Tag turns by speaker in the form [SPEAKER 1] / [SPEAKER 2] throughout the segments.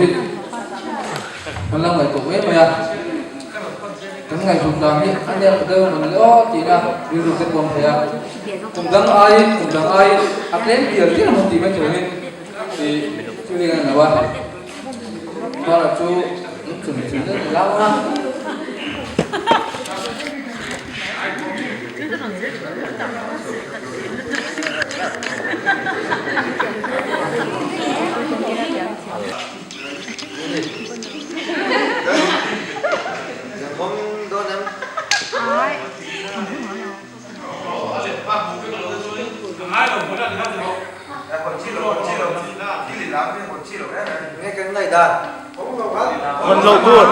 [SPEAKER 1] hi kan lo ngaihtuah mai mai a, kan ngaihtuah dan hi a nep ta deuh emaw ni le aw tiin a rilru te pawh an thei a, kum dang aiin kum dang aiin a tlem tial tial emaw tih mai turin tih chu ring a ni lo a, Mara chu an chum chum deuh ni lam a.
[SPEAKER 2] Hawn loh tur.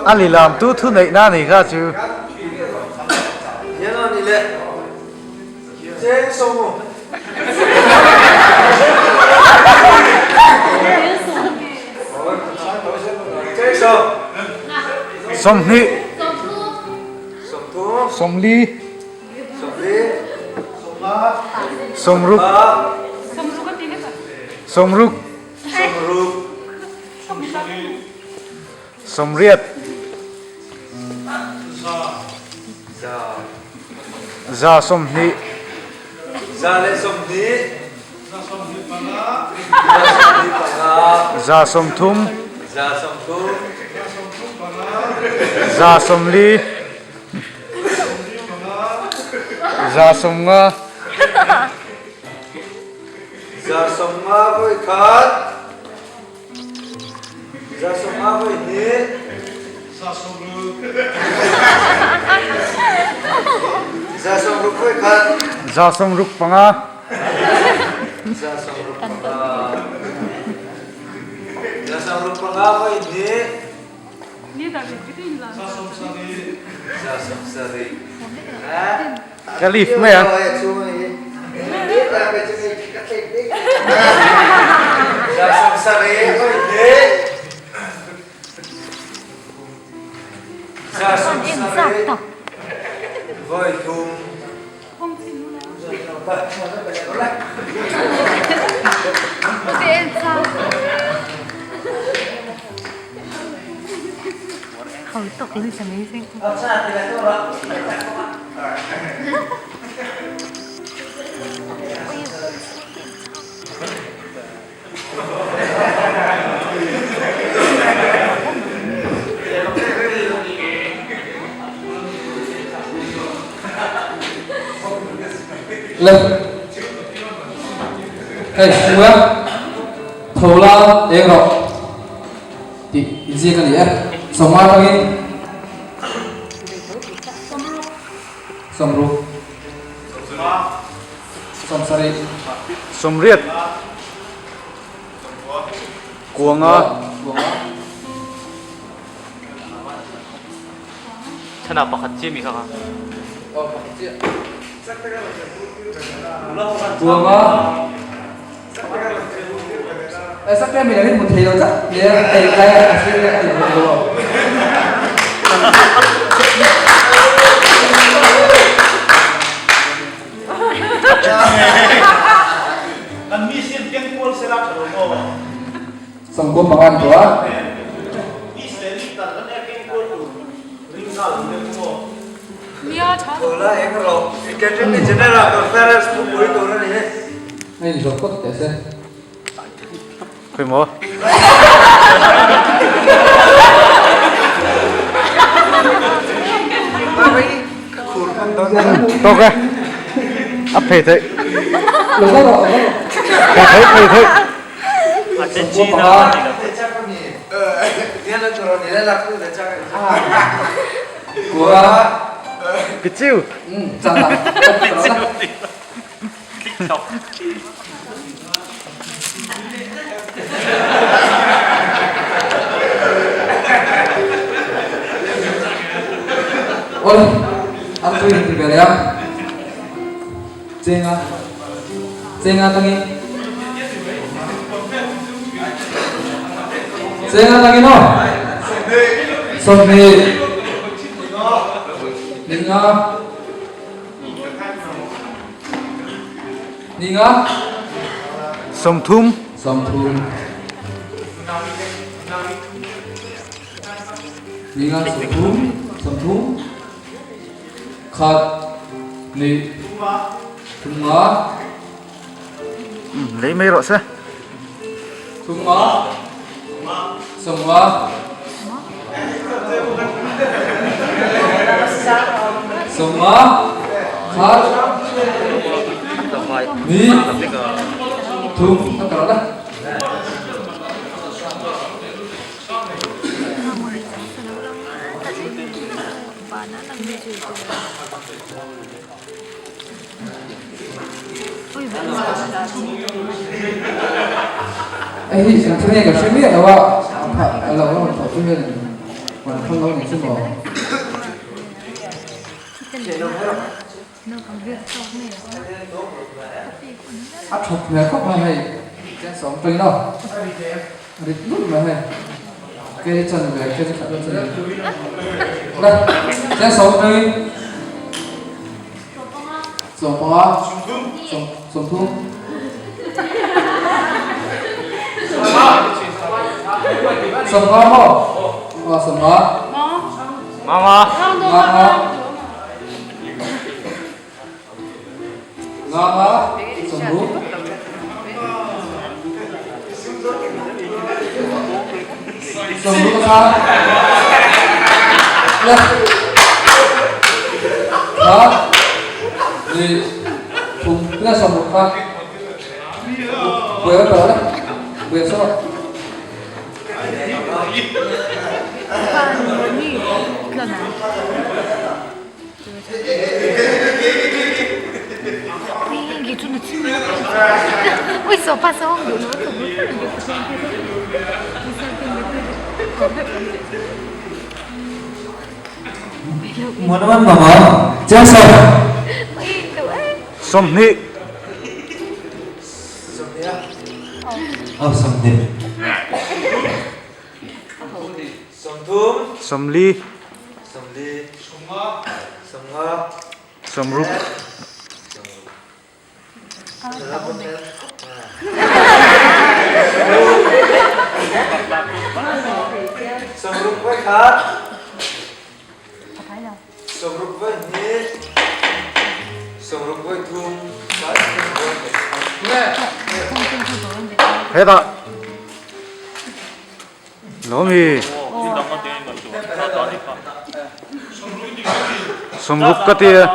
[SPEAKER 2] A lilam tu thu neih na ni kha chu. 20 40 60 60 80 120 130 140 150.
[SPEAKER 3] 150 voi khat. 150 voi hnih. 160 voi khat.
[SPEAKER 2] 165.
[SPEAKER 3] 165. 165 voi hnih. 170.
[SPEAKER 2] Ka leave mai a.
[SPEAKER 3] Voi thum.
[SPEAKER 1] Le hei hmu a tho la eng rawh tih inziak a ni e sawma atangin sawmruk 70.
[SPEAKER 2] 80 Kuanga.
[SPEAKER 4] Chana pakhat chiah mi kha kha.
[SPEAKER 1] Oh pakhat chiah. Kuanga. Eh sakte mi langin mu thei lo chak le ei kai a sir le ai lo.
[SPEAKER 5] Kan mi sin keng kual sela tha lo maw?
[SPEAKER 1] 95 an tuah.
[SPEAKER 5] Israeli tan kan keng kual tur ring nghal an deuh maw?
[SPEAKER 3] Tula eng rawh. Secretary General Conference thupui tur a ni.
[SPEAKER 1] Hei zawk phawt teh se.
[SPEAKER 2] Khawi maw? Tawk e. A phei theih. Phei theih, phei theih. Pichiu.
[SPEAKER 1] Ôi, ăn tôi thì về đấy không? Chênh à? Chênh à tăng Chênh à tăng no? Sông ni. Ninga. Ninga.
[SPEAKER 2] 30.
[SPEAKER 1] 30. Ninga 30. 30. Khat. Ni. Thunga.
[SPEAKER 2] Lei mai rawh se.
[SPEAKER 1] Thunga. Sawmnga. Sawmnga. Khat. Ni. Thum. A karah la. Hei hi eng thil nge ka hre miah lo a, a lo rawn thawh chu hian rawn phal lo ni chu maw? A that hmel khawp mai hei, chen sawm tawih lo, rit lut mai hei, ke chan ve ke chu khat lo chu ni, la chen sawm tawih. Sawmpanga, sawmthum. Sawmnga maw? Aw sawmnga.
[SPEAKER 4] Nga nga.
[SPEAKER 1] Nga nga. Nga nga sawmruk. Sawmruk a kha. Le. Kha. Ni thum le sawmruk kha. Buai va le. Buai saw.
[SPEAKER 2] 20. 40. 60. Hetah Lawmi 60 ka ti a.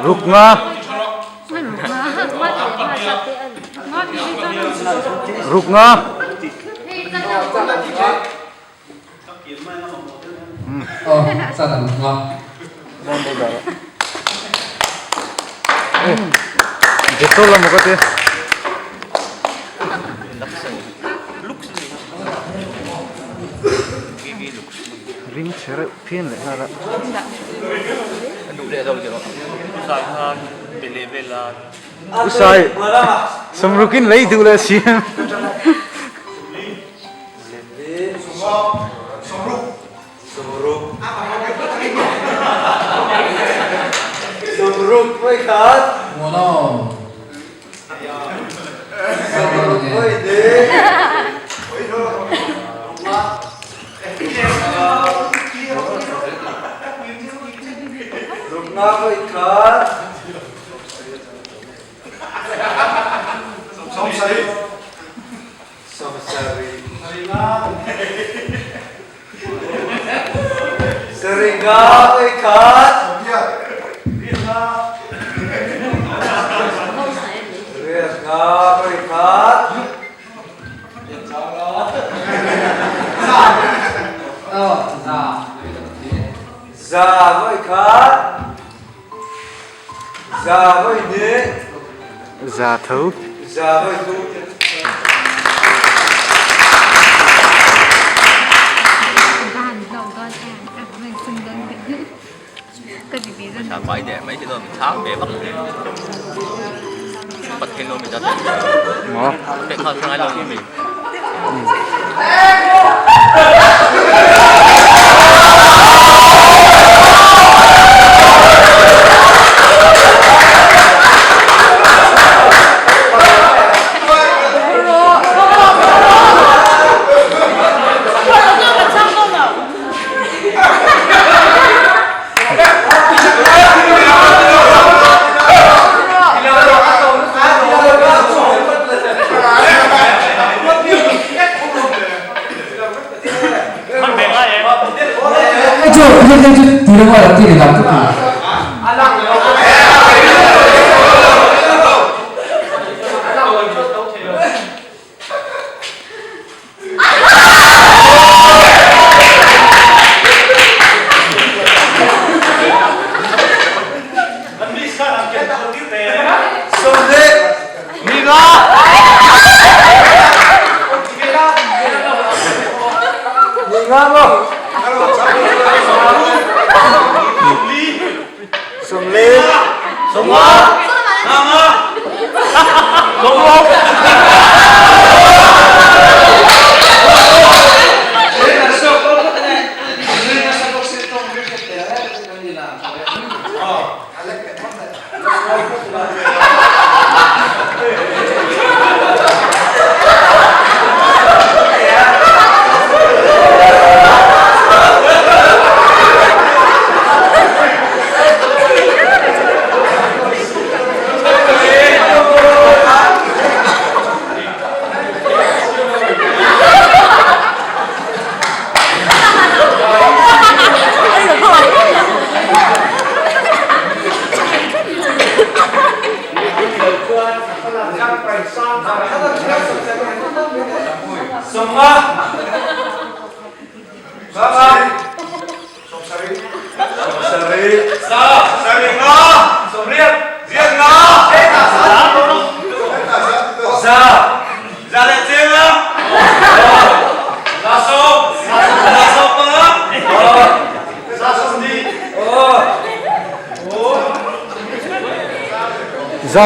[SPEAKER 2] Ruk nga. Ruk nga. Dettol emaw ka ti. Ring chhe reuh phian leh nghal a. Usai 60 in lei duh leh si. Za tho. Maw?
[SPEAKER 1] Chu hei hei chu ti reng a ti leh lam ka ti.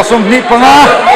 [SPEAKER 2] 25 25.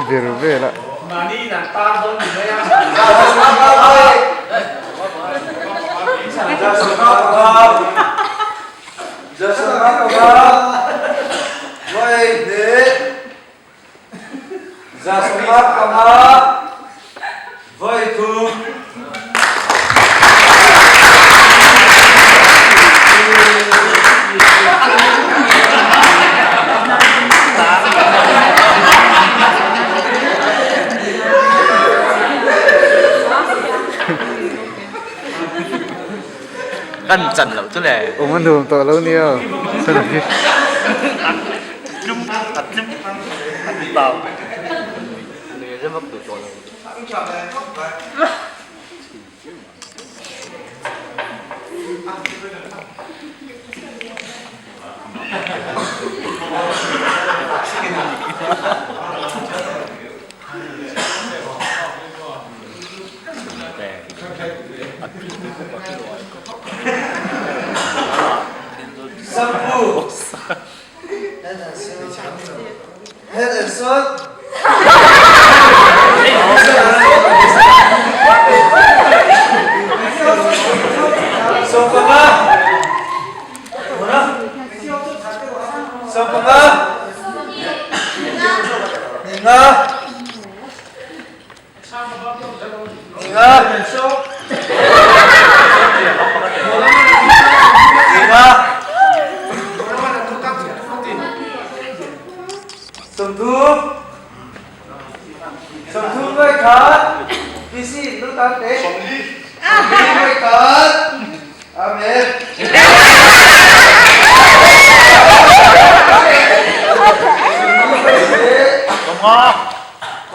[SPEAKER 2] Ver vela.
[SPEAKER 4] Kan chan lo chu le.
[SPEAKER 2] Awm a nuam tawh lo nia.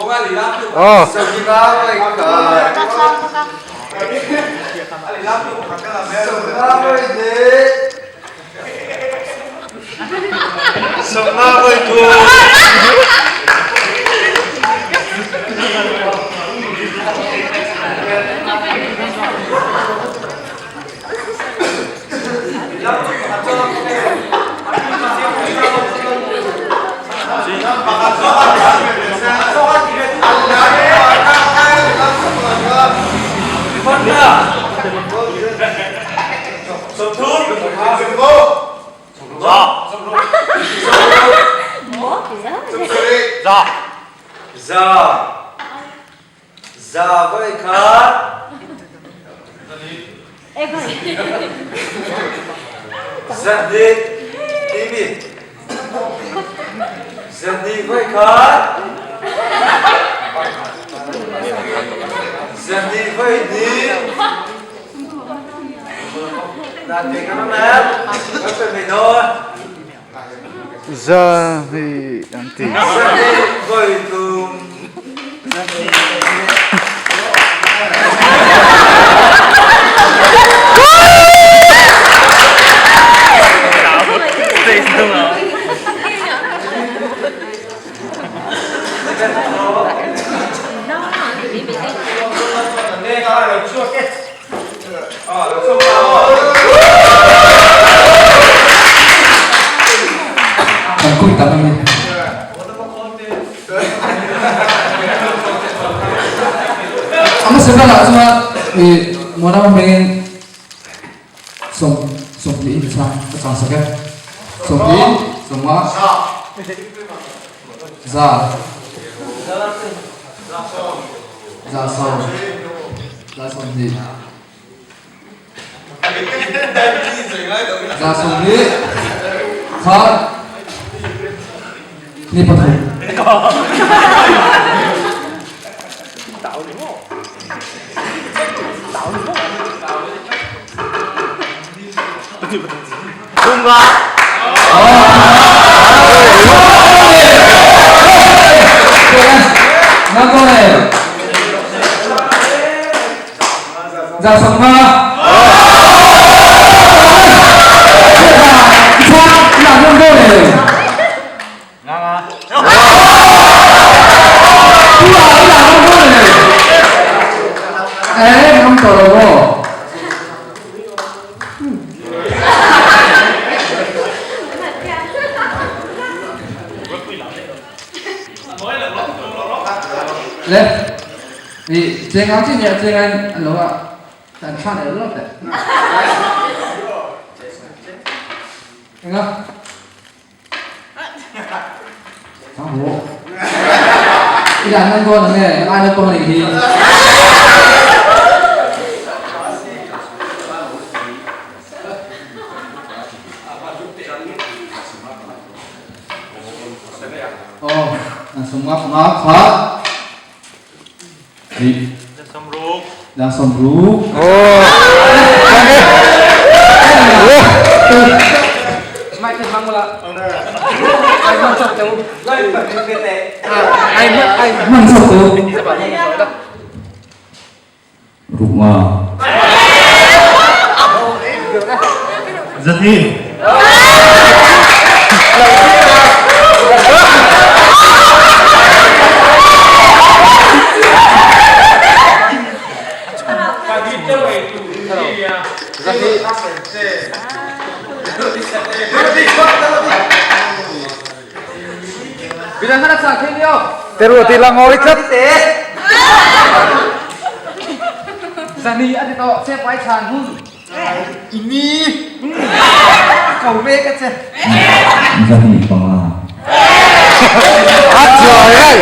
[SPEAKER 2] Aw.
[SPEAKER 3] Za voi khat. Zahnih timi. Zahnih voi khat. Zahnih voi hnih.
[SPEAKER 2] Zahnih an ti.
[SPEAKER 1] Kan kum tam a ni. A hmasa ber ah chuan i Muanam hmingin sawm sawmhnih in chang a chang sak e. Sawmhnih, sawmnga, za, za sawm, za sawmhnih. Za 20 kha ni 3.
[SPEAKER 4] Thumga.
[SPEAKER 1] Za 50. Le, i chengang chi nia chengang an lo a kan thla nei lo te. Enga? Thang ho. I dan nan dawn nge, ai na tawng ning hi. Aw, nan sum nga panga kha. Ni. Nan 60.
[SPEAKER 2] Aw.
[SPEAKER 1] Mai te mang la. Ai mang chok teu. Ai ai mang chok teu. Ruk nga.
[SPEAKER 5] Zahnih.
[SPEAKER 1] Bilang ka sa akin yo.
[SPEAKER 2] Pero ti lang ngawi tlat.
[SPEAKER 1] Zani ati to che pai chan hun.
[SPEAKER 3] Ini. Kau ve ka che.
[SPEAKER 1] Zani panga.
[SPEAKER 2] A trời ơi.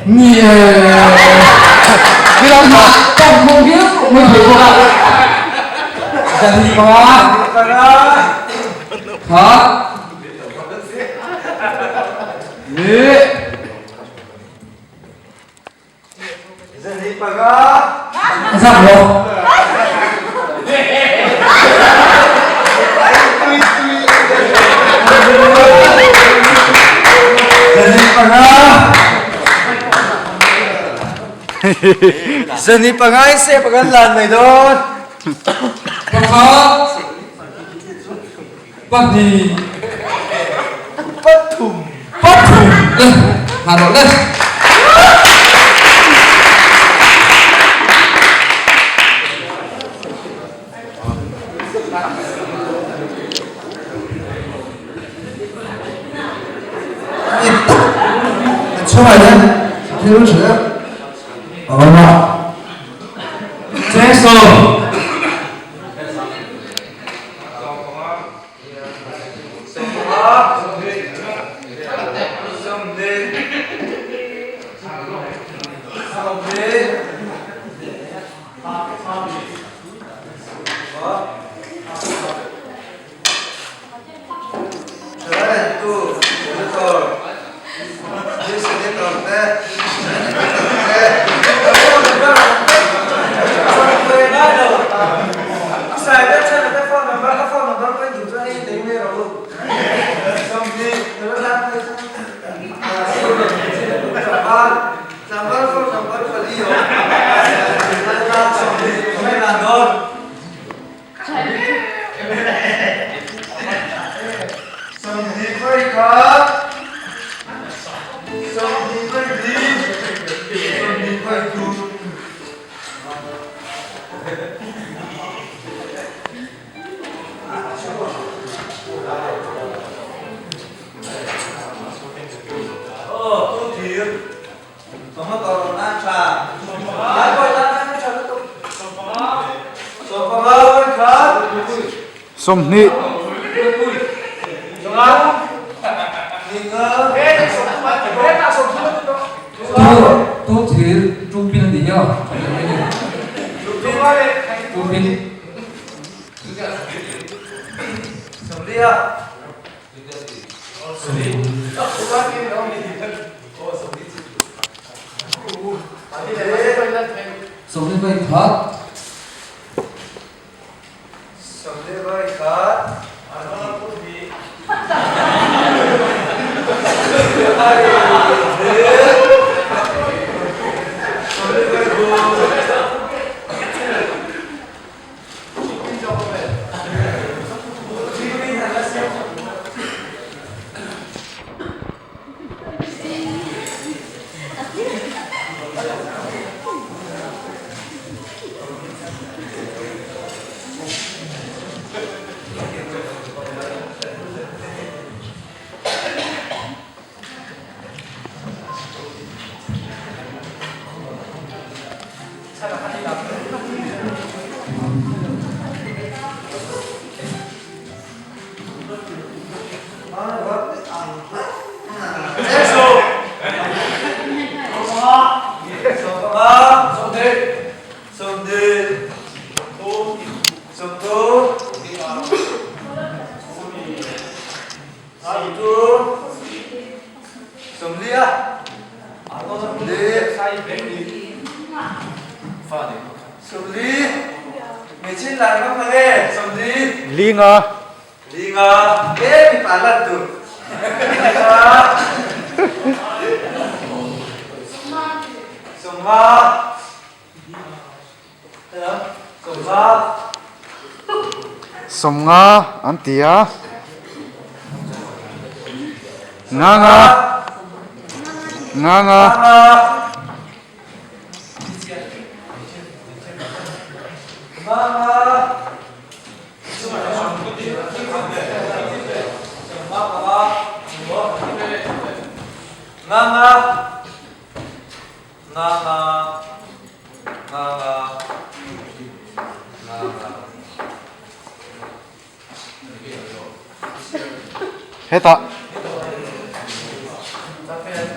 [SPEAKER 1] Ni Bilang ma tong mong hiu mo thei ko. Zani panga. Kha. Ni.
[SPEAKER 3] Zani panga.
[SPEAKER 1] Zak lo.
[SPEAKER 3] Zani pangai se pakan lan mai dawn.
[SPEAKER 1] Pakhat, pahnih,
[SPEAKER 3] pathum,
[SPEAKER 1] pathum le ha rawh le.
[SPEAKER 6] Chhungah hian thil ṭha deuh a awm a.
[SPEAKER 1] Chengsaw.
[SPEAKER 2] 20. Tu tu thir tu pin ani a tu pin. 20 vai khat. Linga. 50 an ti a. Nga nga. Nga nga. Hetah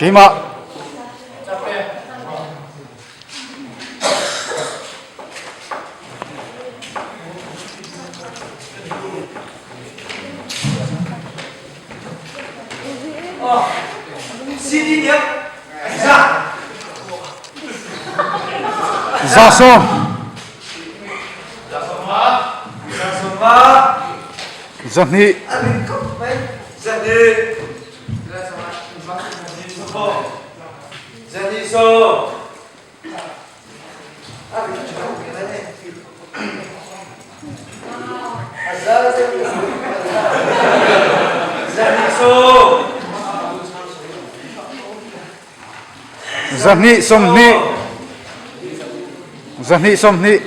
[SPEAKER 2] keimah 20. 200. Zahnih sawmhnih. Zahnih sawmhnih.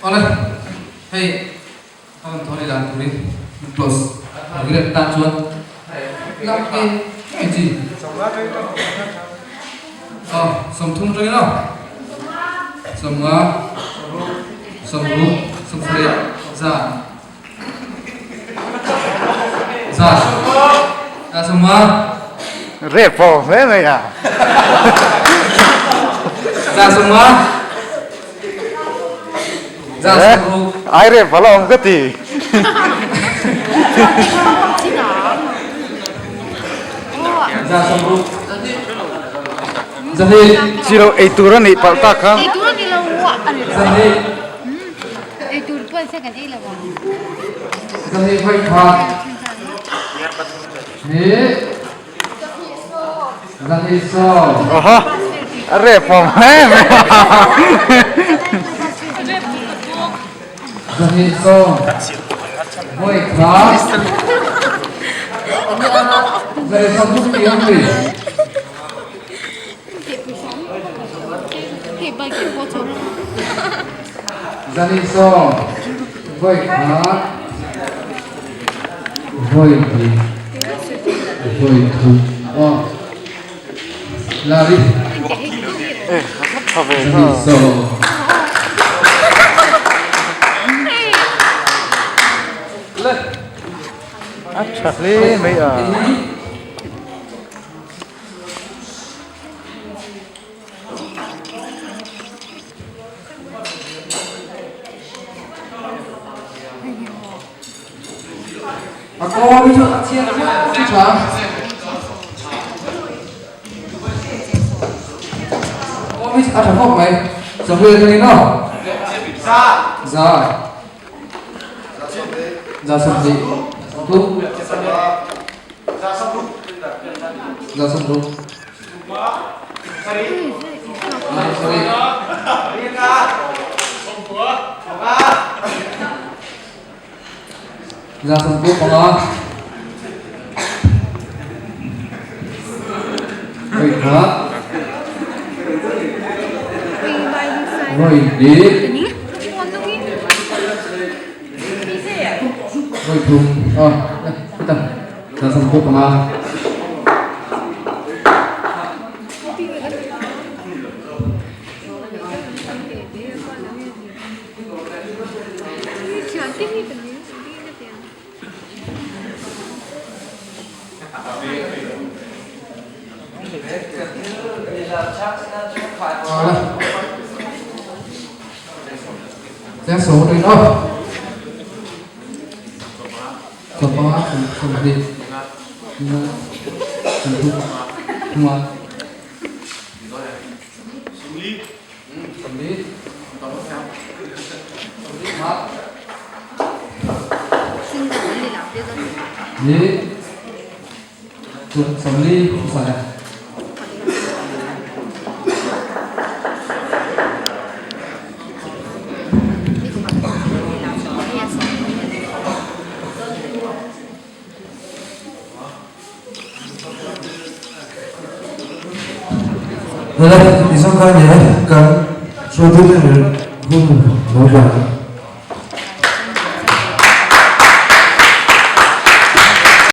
[SPEAKER 1] Awle, hei a rawn thawn i dan turin close regret tan chuan lak nge nge chi. Aw, 30 atangin aw. 50, 60, 70, za. Za. Za 50.
[SPEAKER 2] Rep pawh hle mai a.
[SPEAKER 1] Za 50. Za 60.
[SPEAKER 2] Ai rep a la awm ka ti.
[SPEAKER 1] Za 60. Zahnih.
[SPEAKER 2] Chi lo ei tur a nih palh tak kha.
[SPEAKER 7] Ei tur a ni lo
[SPEAKER 1] Zahnih.
[SPEAKER 7] Ei tur pawh se kan ei lo ang.
[SPEAKER 1] Zahnih hmai kha. Ni. Zahnih sawm.
[SPEAKER 2] Oho, a rep awm hle mai.
[SPEAKER 1] Zahnih sawm. Hmai kha. Zahnih sawm thum ti ang mi. Zahnih sawm. Hmai kha. Vawi hnih. Vawi thum. Aw. Lari. Zahnih sawm. Le.
[SPEAKER 2] A tha hle mai a.
[SPEAKER 1] A kaw hi chu a chhiat viau chu tha. Kaw hi a tha khawp mai. Chawhmeh atangin aw. Za. Za. Za 20. 30. Za 30. Sorry. Za 95. Vawi khat. Vawi hnih. Vawi thum. Aw, heta. Za 95. Cheng sawm rin aw. Sawmpa 20 30 nga 40 40 ni 40 sa.
[SPEAKER 6] Awle, i zawng kha ni e, kan hruaitu te nen hun lo dan.